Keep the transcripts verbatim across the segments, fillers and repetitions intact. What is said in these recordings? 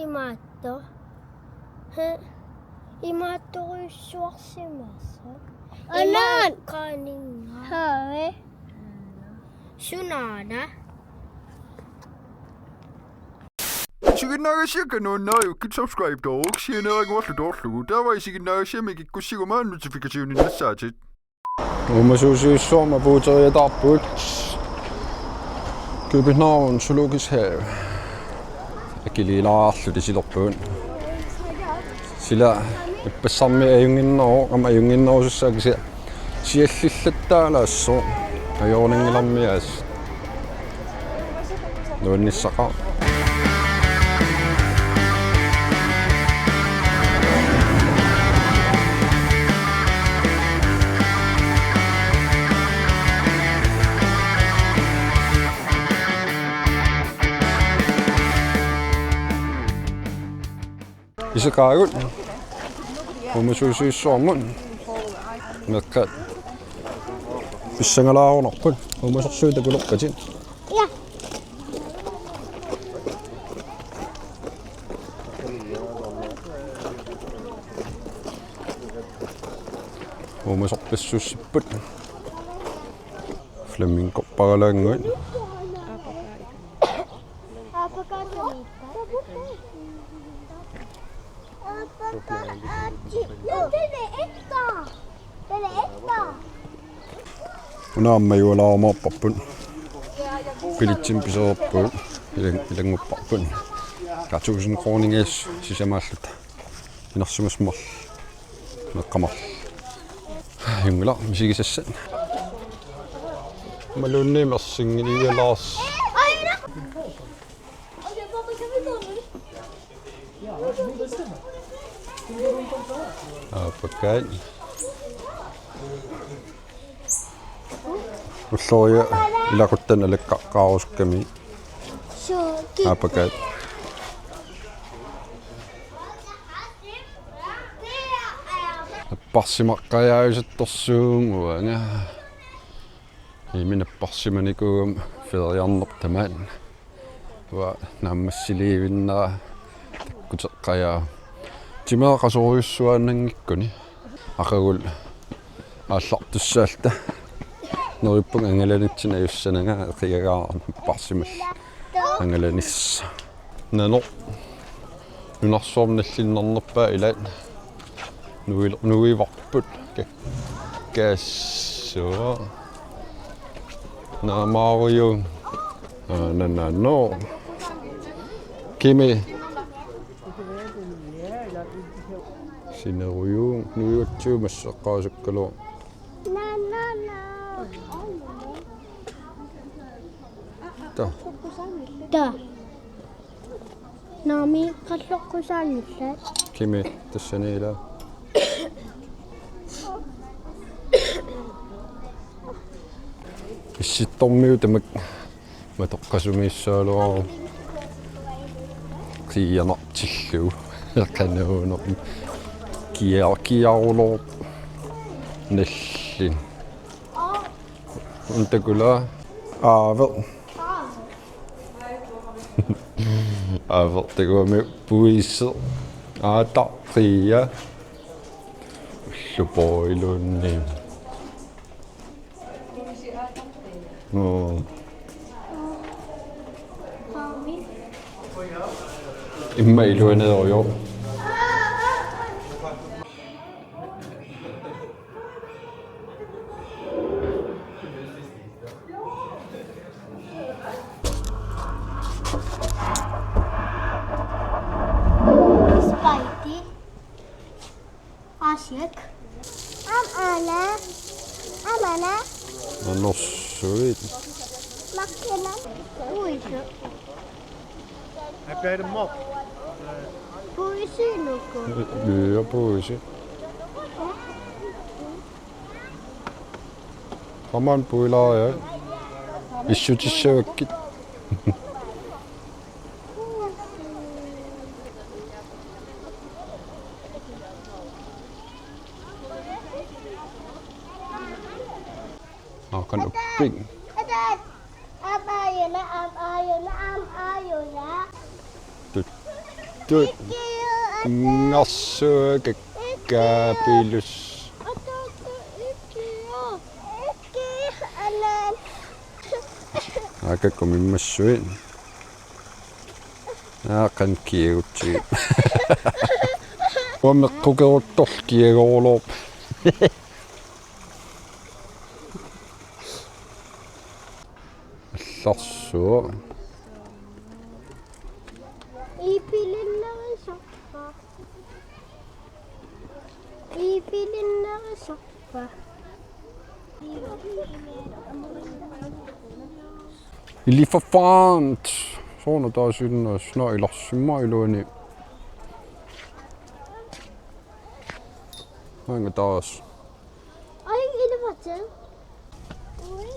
Imaattoq. He. Imaattorujussuarsimasoq. Anaan. Imaakkaaninnga. Haave. Sunaana. Isiginnaagassiakka nuannariukkit subscribe-tooruk sianeeraguarlu toorlugu. Taava isiginnaagassiami kikkussiguma notifikationinnassaatit. Uumasuusivissuarmut apuuteriataarpugut København Zoologisk Have. Akiliilaarlutik silerpugut. Sila ippassarmi ajunnginneruvoq, aamma ajunnginnerusussaakka, kisianni siallillattaalaassaaq, ajoornanngilarmiaas. Nuannissaqaaq. Iseqaagut. Uumasuusivissuarmut. Meeqqat pissangalaarunarput. Uumasorsuit takulerpatit. Ja. Uumasorpassuussipput. Flamingoparalaannguit. Una aamma majualaarumaarparput. Billetsimik pisereerpugut. Ilan-, ilanngupparput. Ka tusind kroningaas sisamaalluta. Inersimasut marluk. Meeqqat marluk. Junglea misigisassat. Maluunniit mersinngilialaarsi. Aapakkaat. Ulloriaq ilaquttat naleqqaqqaarusukkami. Aapakkaat. Napparsimaqqajaajusuttorsuuguanga. Imi napparsimanikuugama feriarneq tamaat. Uanga naammassiliivinnera takkuteqqajaavunga. Timeeqqasorujussuaannanngikkuni. Aqagu aallartussaalluta. Neriuppunga angalanitsinni ajussananga eqiagaara napparsimallugu. Angalanissaq. Nanoq. Nunarsuarmi nallinnarnerpaat ilaat. Nuil-, nuivarput. Ka-, kaassuaq. Naamaarujuuvoq. Aa, na, na, no. Kimi. Sinerujuuvoq. Nuivatsigu massakkut eqqaasakkaluarpoq. Ta. Ta. Naamik, qalloqqusaanngillat. Kimi tassani ila. Issittormiut tamakku matoqqasumiissaagaluarput. Qiianartillugu. Qanuuneq. Kia-, kiaruloorpoq. Nallinnaq. Untakula aaveq. Aaveq takuami puiseq. Aataq Qia. Ullupooriluunniit. Noo. Immaqa iluaneerujoq. Spidey. Aasiak. Aamma aana. Aamma aana. Nanorsuit. Makkina. Uisu. Ej, bag dem op. Puisi nuku. Ja, puisi. Qaman puilaaja. Issutissavakkit. Aa, qanoq uppik. Aamma aajuna, aamma aajuna, aamma aajuna. Tut. Tut. Ngarsuakakkaapilus. Akakku mimmassuit. Aaqqan kiagutsigit. Uameqqukeruttorlu kiagoorloorpoq. Allarsuaq. Ipilinnerisarpa. Ipilinnerisarpa. Elefant. Soorlu taasinnaasoq ilarsimmagu iluani. Maanga taas. Oi, elefant. Oi.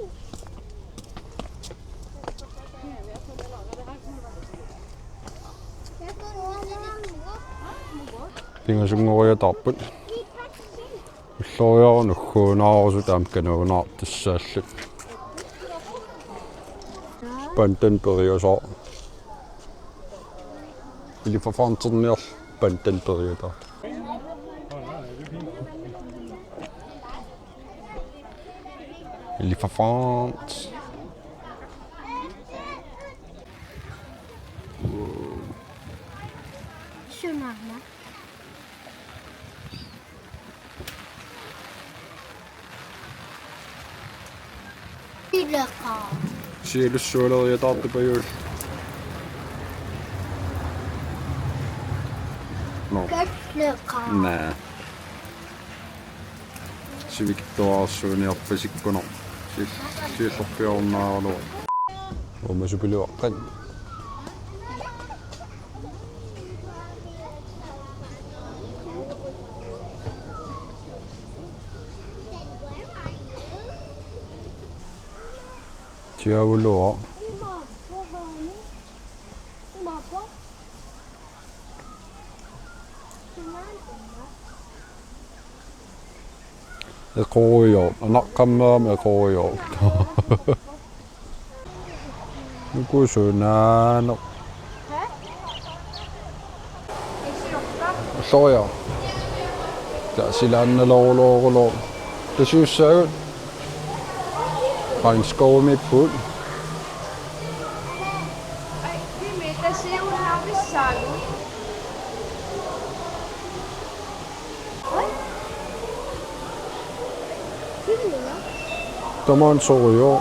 Pingasunngoriataarput. Ulloriarlugu nukkuunaarusut aamma kanuunaartussaallu. Pandan periusoq. Elefanterniarlu pandan periutaa. Elefant. Sunarna. Sileqaaq. Sialussualeriataartupajuul. No. Kalleqaaq. Naa. Sivikitsuararsuuniarpasikkunoq. Sil-, siullerpiarunnaaraluaq. Uumasupiluaqqat. Tiavuluaq. Eqoriarlugu, anaqqammerami eqoriarlugu. Nukusunaaneq. Ulloriaq. Taasilaannaloorulooruloor. Tasiussaagut. Regnskovumiipput. Tamaani sorujuk.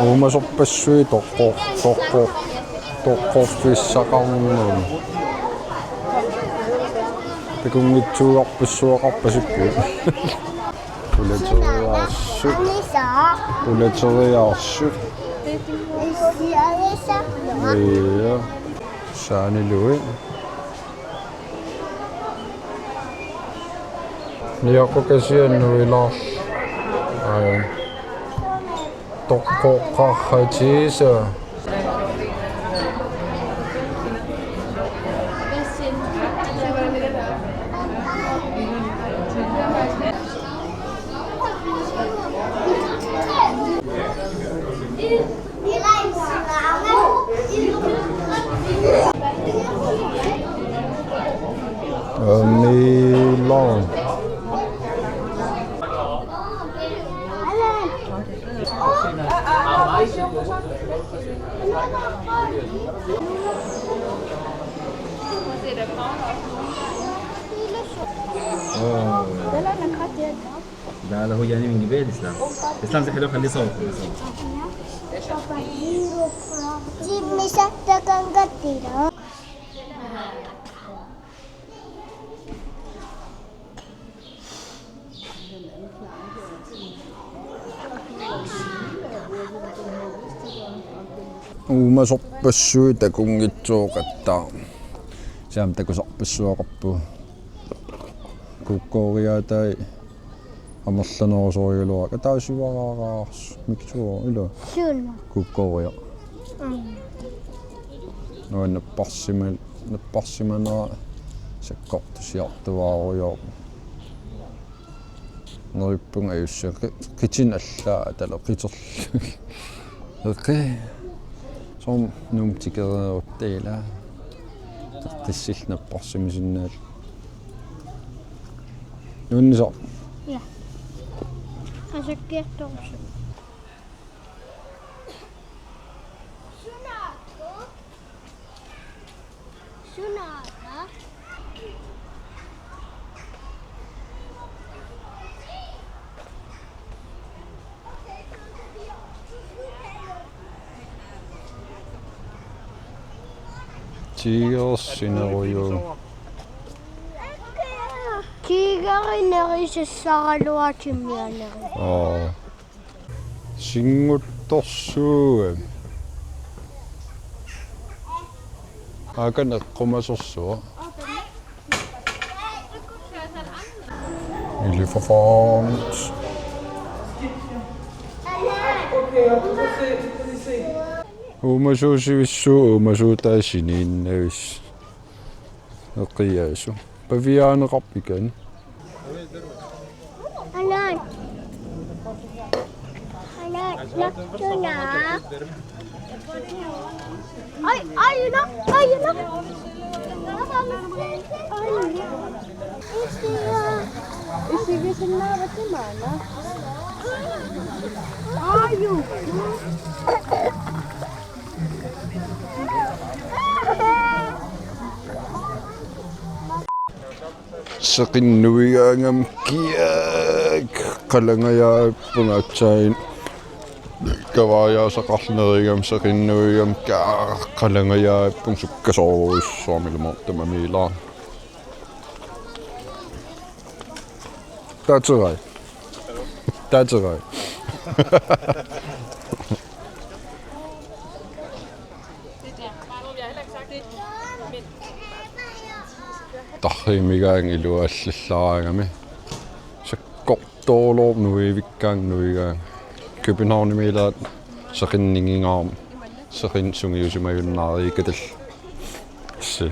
Uumasorpassuit toqqor-, toqqor-, toqqorfissaqarnermut. Takunngitsuugarpassuaqarpasipput. Ulateriaarsut. Ulateriaarsut. Ia. Saaniluit. Niaqukasiannut ilaarluni. Ai. Toqqoqqarratiisa. Amiilaarluni. لا، لا، هو يعني من قبل إسلام. إسلام زي حلو، خليه يصور، خليه يصور. Uumasorpassuit takunngitsooqattaaq. Saam takusarpassuaqarpugut. Kukkooriaatai amerlanerusorigaluaq ataasiuaraaraars miksuo ilo. Suuna. Kukkooriaq. Mm. Nuann napparsima-, napparsimanera sakkortusiartuaarujoq. Neriuppunga ajussaq qi-, qitinik allaat ataleqiterlugit. Eqqi. Soormi Nuummi tikereerutta ila. Eqqissillugu napparsimasinnaalluni. Nuannisaq? Ja. Qasakkiartorsuaq. Sunaana. Tigersineruju. Tigerinerusassaraluartumik mianeru. Aa. Singuttorsuugami. Akan eqqumasorsuaq. Elefant. Uumasuusivissuaq, uumasuutaa siniinnavissuaq. Eqqiaasu. Paviaaneqarpikani. Alan. Alan, nattuna. Ai, ai, no, ai, no. Isiga. Isigisinnaavatit maanna. Aaju. Seqinnuigaangami kiak qalangajaapput aatsaat. Kavaajaasaqarneruugami seqinnuigaangami kiak qalangajaapput sukkasoorujussuarmik ilumoortumik amiilaarneq. Taaterai. Taaterai. Tarriimigaanga iluallallaraangami. Sakkortoorlugu nuivikkaanga nuigaanga. Københavnimi ilaat seqinninngingaarmat. Seqineq sungiusimajunnaareerikkatillu. Si.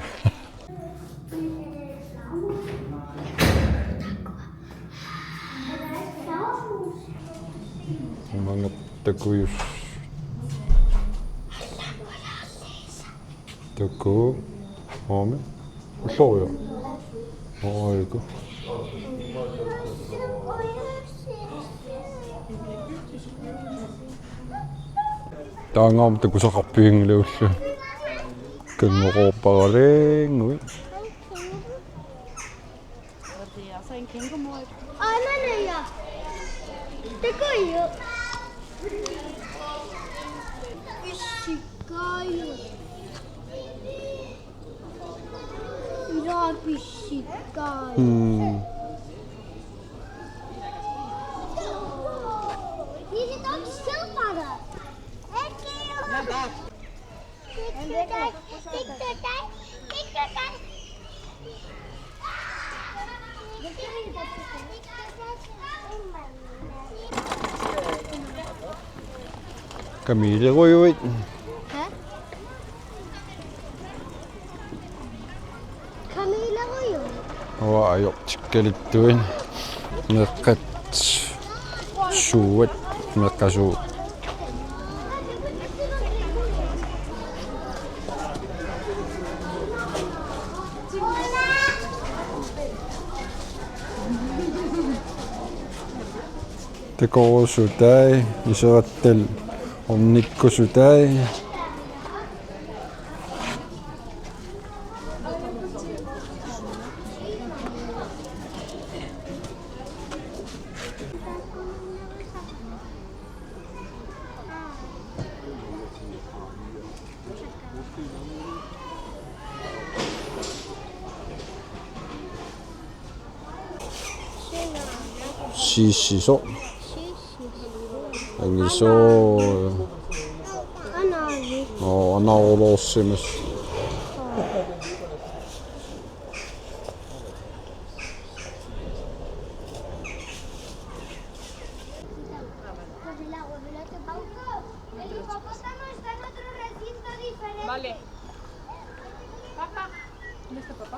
Umanngap takujus. Taku. Aami. Ulloriaq. Oiku. Taangaam takusaqarpianngilaq ullu. Kanngoroopparaluunngui. Ananaya. Takuju. Pissikaaju. Ila pissikaaju. Hmm. He's a dog skilpadder. Thank you. Kamiilerujuit. Hæ? Kamiilerujuit. Uanga ajortikkaluttuinnaq. Meeqqat suuat, meeqqat suut. Takorusutai, iserattal ornikkusutai. Sissisoq. Angisoq. Anaavi. Oo, anaarulorsimasoq. Vale. Papá. ¿Dónde está papá?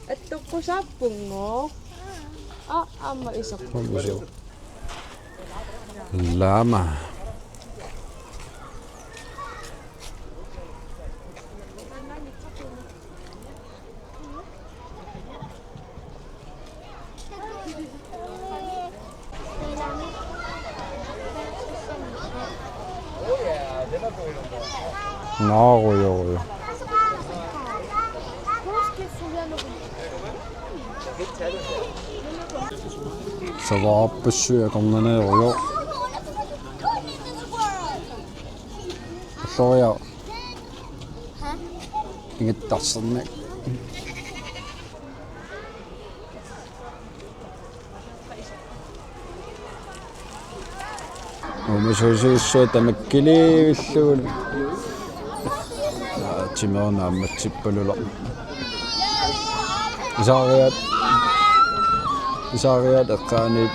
Attoqqusaappugooq. Aa, aamma isoq. Isoq. Lama. Naarujorujo. Savaarpassuit akornanneerujoq. Alloriaq. Ingattarsernak. Uumasuusivissuaq tamakkiliivillugulu. Aa, timera naammatsippalullu. Isaariat, isaariat eqqaaniit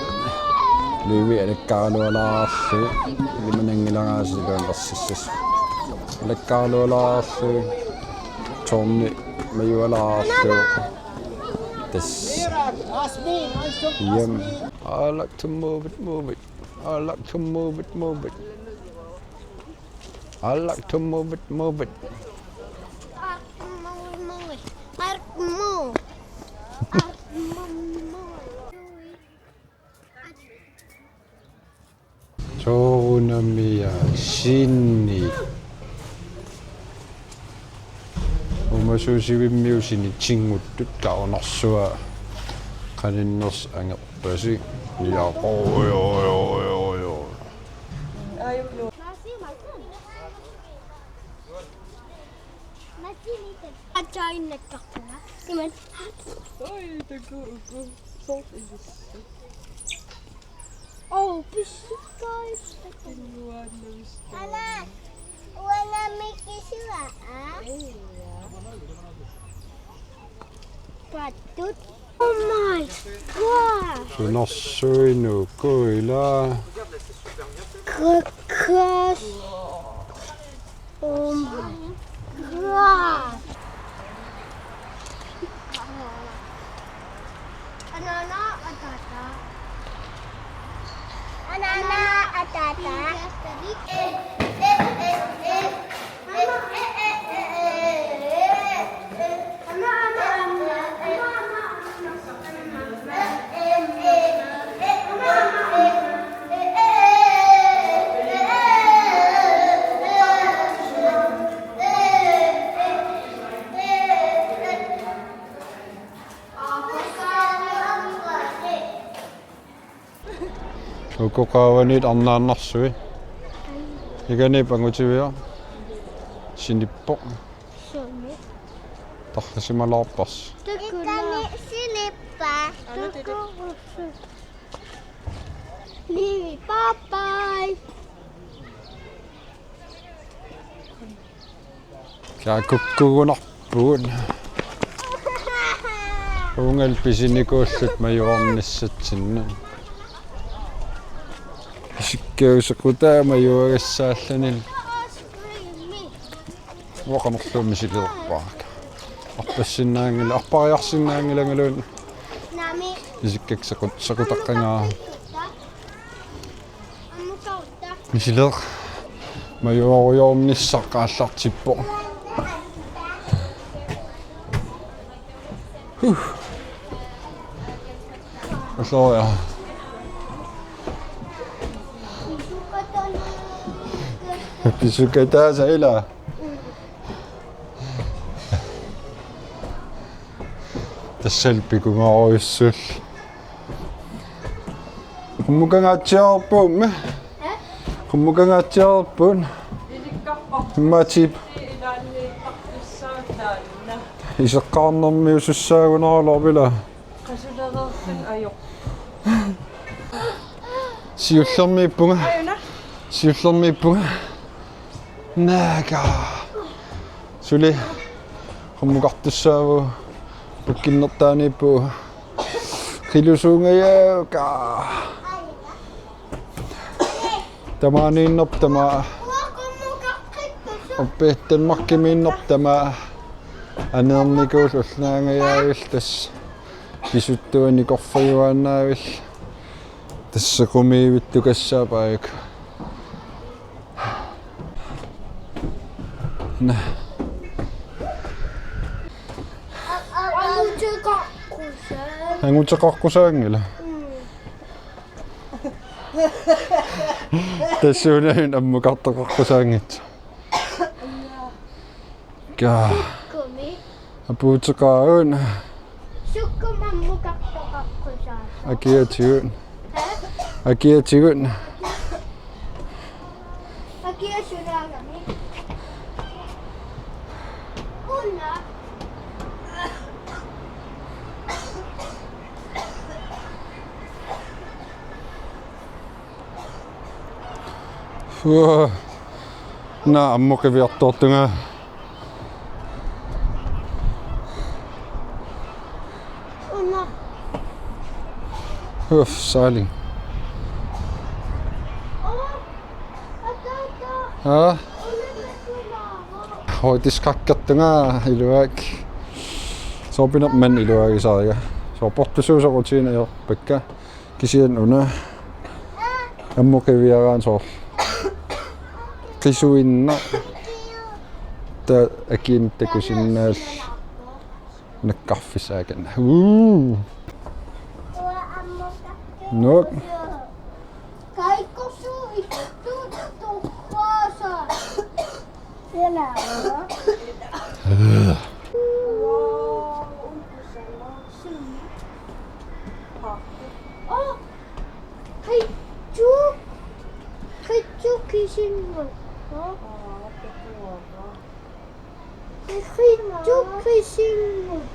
Løvi alakkaralualaarlugu, ilimananngilaraasiluunnersissus. Alakkaralualaarlugu, tårni majualaarlugu. Tassa. Yum. I like to move it, move it. I like to move it, move it. I like to move it, move it. Move, move, move. Soorunami sinni. Uumasuusivimmiut sinitsinguttut kaunarsuaq qaninnersoq angerpasik. Ja, oj, oj, oj, oj, oj. Ajainnakkakku. Siman. Oj, takuuk. Soorlu ilissi. Oh, pissukka. Aana, uanga mikisuaa. Pattut. Oh my God. Sunarsui nuku ila. Kras. Oh my God. Anaana ataata. Anaana ataata. Uku qaavanit arnaannarsui. Ikanip angutiviaq. Sinippoq. Sumi. Tarrisimalaarparsi. Ikani sinippa. Tukurusu. Ni papai. Kiakukkugunarpugut. Uunga pisinikuulluta majuarnissatsinnut. Isikkausaqutaat majuagassaalluni. Uanga qanorluunniit misilerpaakka. Arpassinnaanngila, arpariarsinnaanngilangaluunniit. Isikkakkut sequt-, sequtaqqagaa. Misileq. Majuarujoornissaq aallartippoq. Huh. Alloriaq. Pisukataasa ila. Tassalu pikungaarujussuulli. Qummukangaatsiarpuummi. Qummukangaatsiarpuun. Matip. Iseqqaarnermiusussaagunaraluarpit ila. Qasulereerpit ajoq. Siullermiippunga. Ajuna. Siullermiippunga. Naaka. Suli. Qammukartussaavugut. Pukkinnertaaniippugut. Qilusuungajaakka. Tamaaniinnerput tamaat. Uppi Danmarkimiinnerput tamaat. Aneernikuulluta ullunaangajaavillunga tassa. Pisuttuanikorfajuaannaavilluta. Tassa qumiivittukassaapajuk. Anguteqaqqusaanngilaq. Tassuuna ammukartoqaqqusaanngitsoq. Ka. Kumi. Apuuteqaagut. Sukkumi ammukartoqaqqusaassaaq. Akiatigut. Akiatigut. Akia sunaagami. Una. Uaa. Naa ammuqiviartoortunga. Una. Uff, saaling. Aa. Højdeskrækkertunga iluaak. Soorpinermik iluaagisariga. Soorportusuusoq utiinajorpakka. Kisianni una ammuqiviaraanni soorlu qisuinnaq taava akinik takusinnaallugu nakkarfissaakanna. Uu. Nuuk. Qitsuk, qitsuk kisinnut. Qitsuk kisinnut.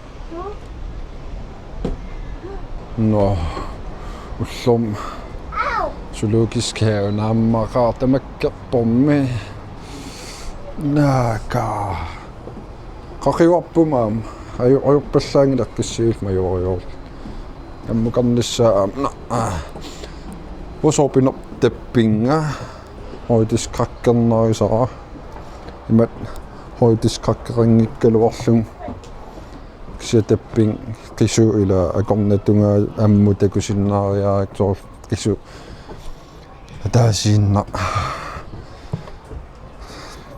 Nå, ullormi zoologisk have naammaqaaq tamakkerpormi. Naaka. Qaqivarput aamma. Aju-, ajorpallaanngilaq qissiillu majuariorlu. Ammukarnissaa aamma. Naa. Soorpinermik tappinga. Højdeskrækkernarisara. Imatut højdeskrækkeqanngikkaluarlugu. Kisianni tappinga qisut ila akornatungaa ammut takusinnaariarakku soorlu qisut. Ataasiinnaq.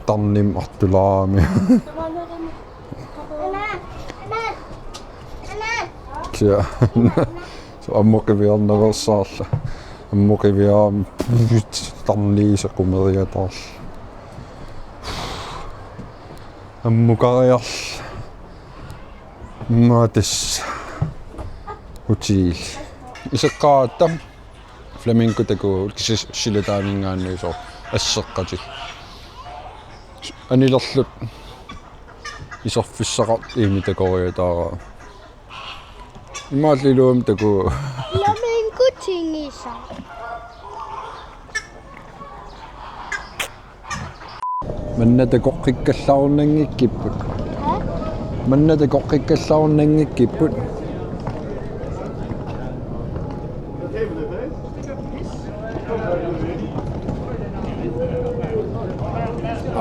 Tarnimik artulaarami. Kia. Soorlu ammuqiviarnaveersaarlugu. Ammuqiviarami tarniisa qumeriataarlugu. Ammukariarlugu. Matis. Hotel. Iseqqaaratta. Flamingo takuuk kisianni silataaninngaanniit soorlu asseqqatik. Anilerluta iserfissaqartut iimi takoriataarami. Imaallu iluamik takuuk. Flamingo tingisa. Manna takoqqikkallarunanngikkipput. Manna takoqqikkallarunanngikkipput.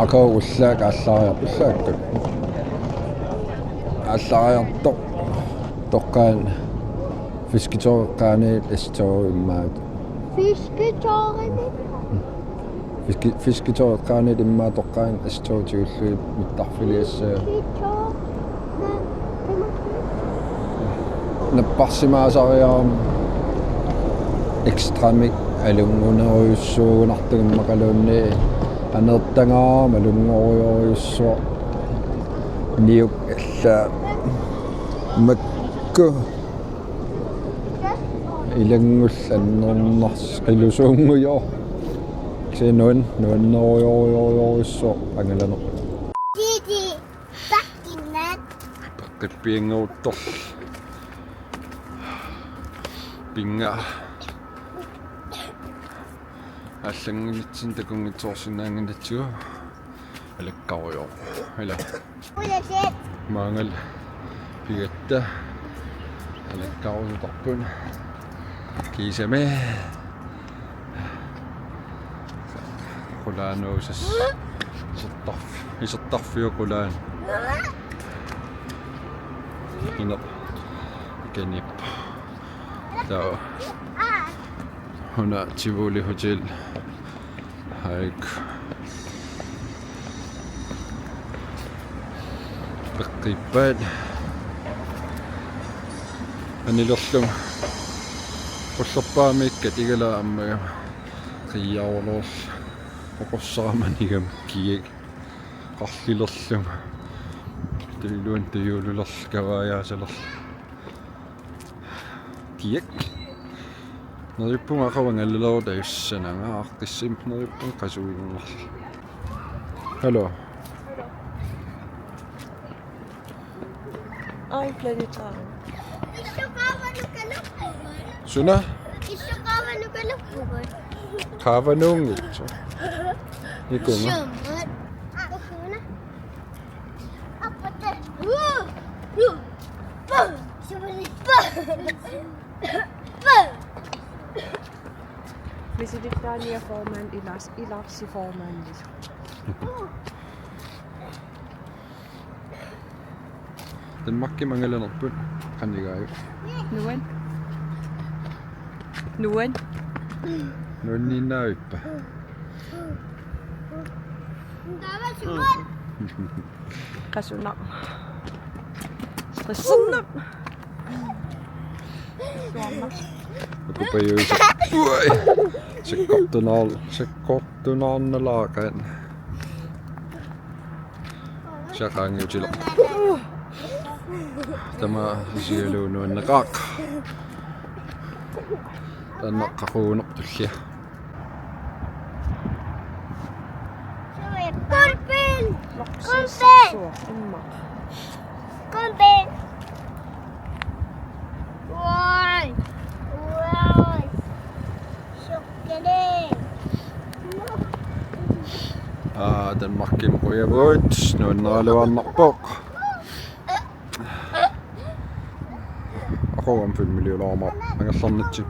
Aqagu ullaaq aallariartoq, ullaakkut. Aallariartoq toqqaannaq. Fisketorip eqqaani S to immaqa. Fisketorip? Fiske-, Fisketorip eqqaani immaqa toqqaannaq S to-tiullugit mittarfiliassaaq. Fisketor-, na-, napparsimaasariarama ekstramik alunngunerujussuugunartugut immaqaluunniit aneertangaarama alunngorujorujussuaq niuk alla makku. Ilanngullugu annernarsaq qilusuunngujoq. Kisianni nuan-, nuannerujorujorujussuaq angalaneq. Titi, pakkinnat. Pakkit pianngoruttorlu. Pinnga. Allanngulitsinnut takunngitsoorsinnaanngilatsigu. Alakkarujoor. Ila. Maangal pigatta. Alakkarujutarput. Kiisami. Qulaanuusas. Isertarf-, isertarfiup qulaani. Ina. Ikanip. Taava. Una Tivoli Hotel. Haik. Peqqippaat. Anilerlunga. Qullerpaamiikkat igala ammagama. Qiiaruloorl. Oqorsaamanigam kiak. Qarlilerlunga. Tuluan tujuululerl kavaajaasalerl. Kiak. Neriuppunga aqagu angalaleruta ajussananga aaqqissuup neriuppunga qasuinnarlu. Hallo. Ai, planetarium. Suna? Qaavanuunngitsoq. Ikunga. Misilittaarniarpoq formand, Ilars, Ilarsi formandillu. Danmarkimut angalanerput qanigaajuk. Nuan. Nuan. Nuanniinnaavippa? Qasunaq. Qasunaq. Suarna. Akupajuisa. Uai. Sakkortunaar-, sakkortunaarnalaaqaat. Saqaangiutiloq. Tamaasigalugu nuanneqaaq. Taanna qaquguneq tullia. Korpen! Korpen! Imma. Korpen! Uai! Uai! Chocolate! Aa, Danmarkimut qujavugut, nuanneraluarnarpoq. Aqagu filmiliulaaruma angerlarnitsi.